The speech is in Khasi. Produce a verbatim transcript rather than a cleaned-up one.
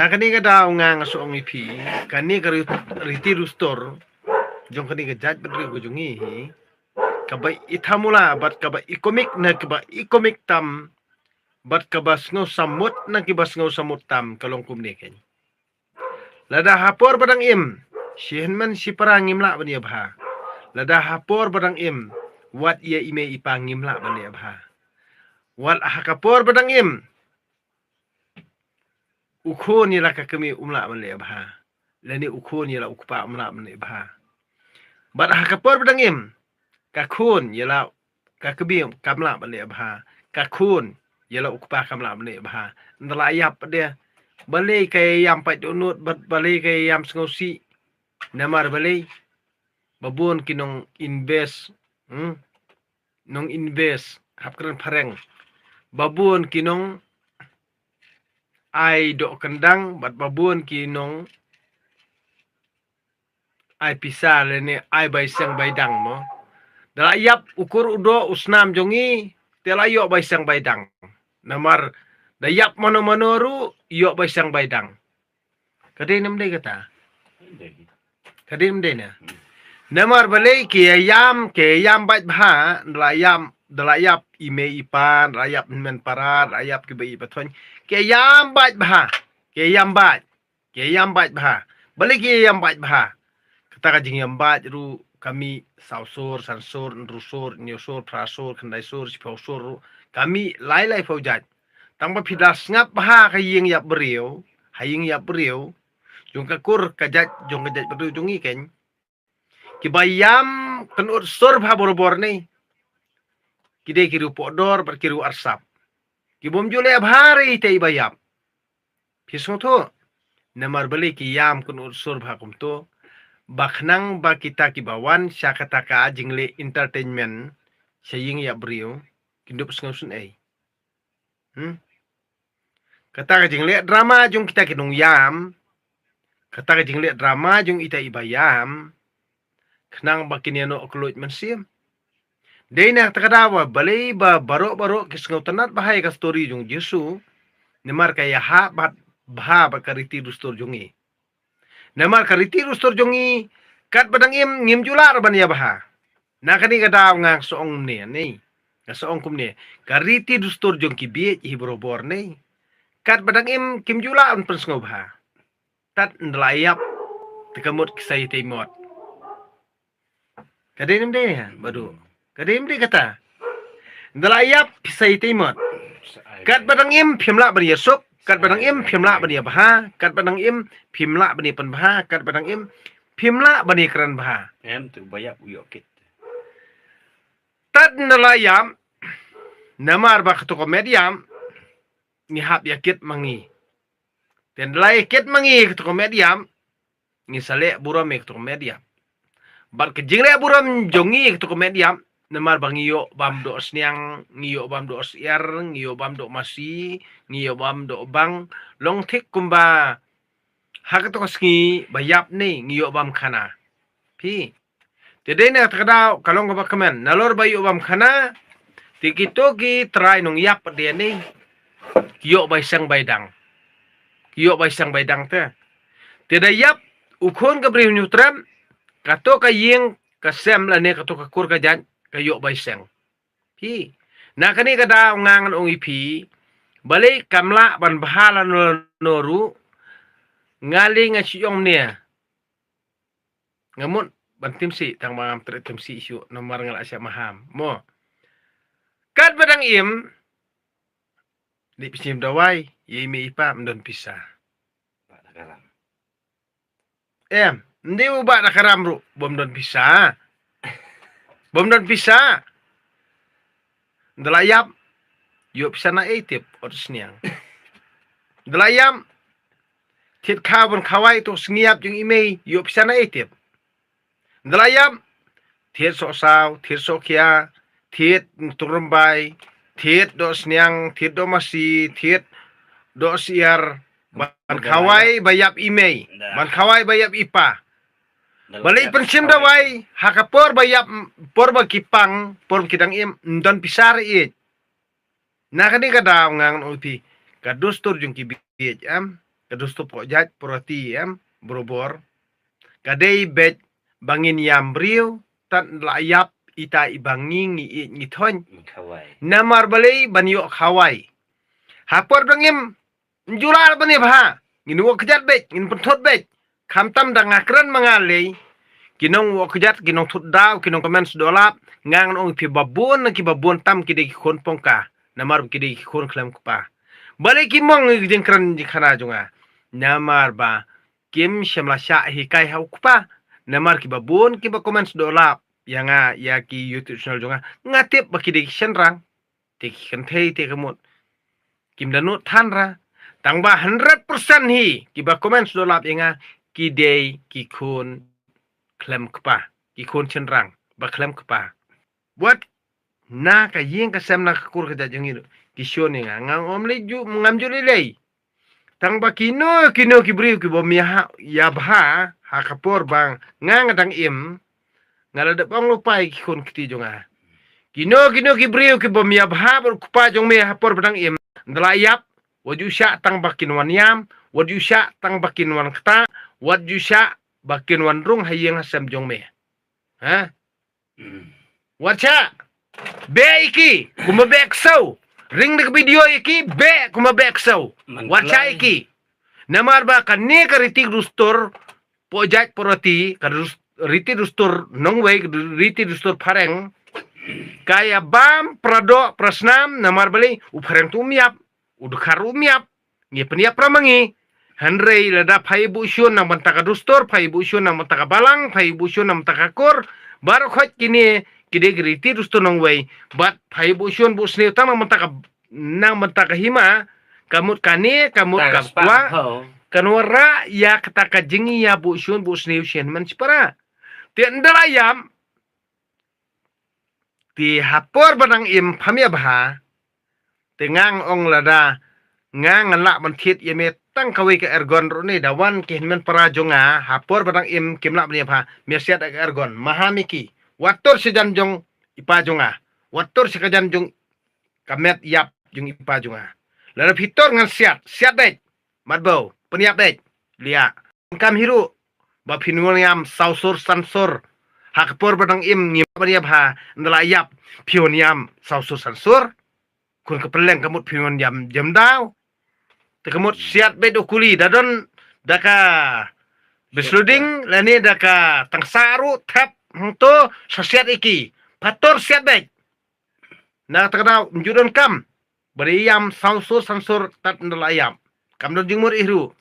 Na kane ka daw nga nga sa ong ïa phi, kane ka ri-, riti dustur jong kane ka jaitbynriew ka jong ngi hi, kaba i thamula bad kaba i komik, na kaba i komik tam bad kaba sngewsamut na kiba sngewsamut tam ka long kumne keiñ. Lada ha por ba dang im, shi hynmen shi para ngim lah ban ïa bha. Lada ha por ba dang im, wat ïa i mei i pa ngim lah ban ïa bha. Wat ha ka por ba dang im, u khun ïa la ka kmie um lah ban leh bha, lane u khun ïa la u kpa um lah ban leh bha. Bad ha ka por ba dang im, ka khun ïa la ka kmie kam lah ban leh bha, ka khun ïa la u kpa kam lah ban leh bha. Nda la ïap de, balei ka ïam pait dohnud, bad balei ka ïam sngewsih? Namar balei? Ba bun ki nong invest, hmm? Nong invest, hap kren phareng. Ba bun ki nong ai doh kyndang, bad ba bun ki nong ai pisa lane ai bai seng bai dang mo. Da la ïap u kur u doh u snam jong ngi, te la ïoh bai seng bai dang. Namar da ïap mano mano ruh ïoh bai seng bai dang. Ka dei ne ym dei kata? Ka dei ne ym dei ne? Namar balei ki ïam, ki ïam bait bha, da la ïam, da la ïap i mei i pa, da la ïap hynmen para, da la ïap kiba ïeit ba thoiñ. Ki ïam bait bha, ki ïam bait, ki ïam bait bha. Balei ki ïam bait bha? Kata ka jingïam bait ruh ka mih saw sur, san sur, hynriew sur, hynñiew sur, phra sur, khyndai sur, shiphew sur ruh ka mih lai lai phew jait. Tang ba phi da sngap bha ha ka ïing ïap briew, ha ïing ïap briew jong ka kur ka jait, jong ka jaitbynriew jong ngi keiñ, kiba ïam kynnoh sur bha borabor ne, ki dei ki riew pohdor bad ki riew arsap. Ki bym ju leh bha re ïa ita iba ïap. Phi sngewthuh? Namar balei ki ïam kynnoh sur bha kumto? Ba khnang ba kita kiba wan sha kata ka jingleh entertainment sha ïing ïap briew kin dup sngewsynei. Hmm? Kata ka jingleh drama jong kita ki nongïam, kata ka jingleh drama jong ita iba ïam, khnang ba kin ïanoh khlem mynsiem. Dei na kata ka daw ba balei ba baroh baroh ki sngewtynnat bha ïa ka story jong Jisu, namar ka ïahap bad bha bad ka riti dustur jong ngi. Namar ka riti dustur jong ngi, katba dang im ngim ju lah ruh ban ïa bha. Na kane ka daw nga sa ong kumne, ne. Nga sa ong kumne, ka riti dustur jong ki bieit hi borabor ne, katba dang im kim ju lah ban pynsngewbha. Tad nda la ïap, te ka mut ki sa ïatei mot. Ka dei ne ym dei, Badu? Ka dei ne ym dei kata? Nda la ïap, phi sa ïatei mot. Katba dang im phim lah ban ïasuk, katba dang im phim lah ban ïabha, katba dang im phim lah ban ïapynbha, katba dang im phim lah ban ïakren bha. Em, tu ba ïap u ïoh kit. Tad nda la ïap, namar ba kato ka met ïap ngi hap ïa kit ma ngi. Te nda la ïa kit ma ngi kato ka met ïap, ngi sa leh burom ïa kato ka met ïap. Bad ka jingleh burom jong ngi ïa kato ka met ïap, namar ba ngi ïoh bam doh sniang, ngi ïoh bam doh syiar, ngi ïoh bam doh masi, ngi ïoh bam doh bang, long thik kumba ha kato ka sngi ba ïap ne ngi ïoh bam khana. Phi. Te dei na kata ka daw ka long kaba kmen, nalor ba ïoh bam khana, te kito ki trai nongïap pat dei ne ki ïoh bai seng bai dang. Ki ïoh bai seng bai dang te. Te da ïap u khun ka briew hynñiewtrep, kato ka ïing ka sem lane kato ka kur ka jait ka ïoh bai seng. Phi. Na kane ka daw nga ngan ong ïa phi, balei kam lah ban bha lano lano ruh, nga lei nga shu ong ne. Nga mut ban tim sih, tang ba ngam treh tim sih shuh, namar nga la shah maham. Mo. Katba dang im, dei phi shim dawai ïa i mei i pa, ym don pisa. Em, ym dei u Bah Dakaram ruh, bym don pisa. Bym don pisa. Nda la ïap, ïoh pisa na ei tip, ot sniang. Nda la ïap, thied khaw ban khawai to sngi ïap jong i mei, ïoh pisa na ei tip. Nda la ïap, thied sohsaw, thied sohkhia, thied tungrymbai, thied doh sniang, thied doh masi, thied doh syiar, ban khawai ba ïap i mei, ban khawai ba ïap i pa. Balei pynshim dawai ha ka por ba ïap, por ba ki pang, por ba ki dang im, ym don pisa re ïeit. Na kane ka daw nga ngan ong ïa phi, ka dustur jong ki bieit, em, Ka dustur pok jait porati em, borobor. Ka dei beit ba ngin ïam briew, tad la ïap ita i ba ngi ngi ïeit ngi thoiñ. Namar balei ban ïoh khawai. Ha por dang im, njula ban ïa bha. Ngin wok kjat beit, ngin pynthot beit. Khamtam da nga kren ma nga lei. Ki nong wok kjat, ki nong thut daw, ki nong comment sdolap. Nga ngan ong phi babun, ki babun tam ki dei ki khun pongka. Namar ki dei ki khun khlem kpa. Balei ki mong ki jingkren jingkhana jong nga. Namar ba kim shym la shah hikai ha u kpa. Namar ki babun ki ba comment sdolap ïa nga ïa ki YouTube channel jong nga. Nga tip ba ki dei ki shynrang. Te ki kynthei te ka mut. Kim da nud than ra. Tang ba hundred percent hi ki ba comment sdolap ïa nga ki dei ki khun khlem kpa. Ki khun shynrang ba khlem kpa. Wat na ka ïing ka sem na ka kur ka jait jong ngi. Ki shon ïa nga. Nga ym lei ju, ngam ju lei lei. Tang ba kino kino ki briew ki bym ïa ha, ïa bha ha ka por ba nga nga dang im. Nga la dep ong lypa ïa ki khun kti jong nga. Kino kino ki briew ki bym ïa bha bad u kpa jong me ha por ba dang im. Nda la ïap, wat ju shah tang ba kin wan ïam, wat ju shah tang ba kin wan kta, wat ju shah ba kin wan rung ha ïing ha sem jong me. Ha? Wat shah. Beh ïa ki, kumba beh ksew. Ring da ka video ïa ki, beh kumba beh ksew. Wat shah ïa ki. Namar ba kane ka riti dustur, pok jait porati, ka dus-, riti dustur nongwei, ka du-, riti dustur phareng. Ka ïa bam, pra doh, pra snam, namar balei, u phareng tu um ïap. U dkhar um ïap, ngi pynïap pra ma ngi. Hynrei lada pha ïa buh shun na bynta ka dustur, pha ïa buh shun na bynta ka balang, pha ïa buh shun na bynta ka kur. Baroh khoit kine ki dei ki riti dustur nongwei. Bad pha ïa buh shun buh sniew tang na bynta ka, na bynta ka hima. Ka mut kane, ka mut ka kwah. Kan wanrah ïa kata ka jingïa buh shun buh sniew shen man shipara. Te nda la ïam. Te ha por ba dang im pham ïa bha. Te nga ong lada nga ngan lah ban thied ïa me tang kawei ka ergon ruh ne, da wan ki hynmen para jong nga ha por ba dang im kim lah ban ïa bha, me siat ka ergon. Maha me ki. Wat tur sha jan jong i pa jong nga. Wat tur sha ka jan jong ka met ïap jong i pa jong nga. Lada phi tur ngan siat, siat dei. Mat bau, pynïap dei. Lia. Kam hi ruh ba phin wan ïam saw sur san sur. Ha ka por ba dang im ngim ban ïa bha, nda la ïap phi wan ïam saw sur san sur. Khun ka pylleng ka mut phi wan ïam jem daw. Te ka mut siat beit u kuli da don da ka Bisluding lane da ka Tangsa ruh thep hangto sa siat ïa ki. Pha tur siat beit. Na kata ka daw ym ju don kam. Ba dei ïam saw sur san sur tad nda la ïap. Kam don jingmut ih ruh.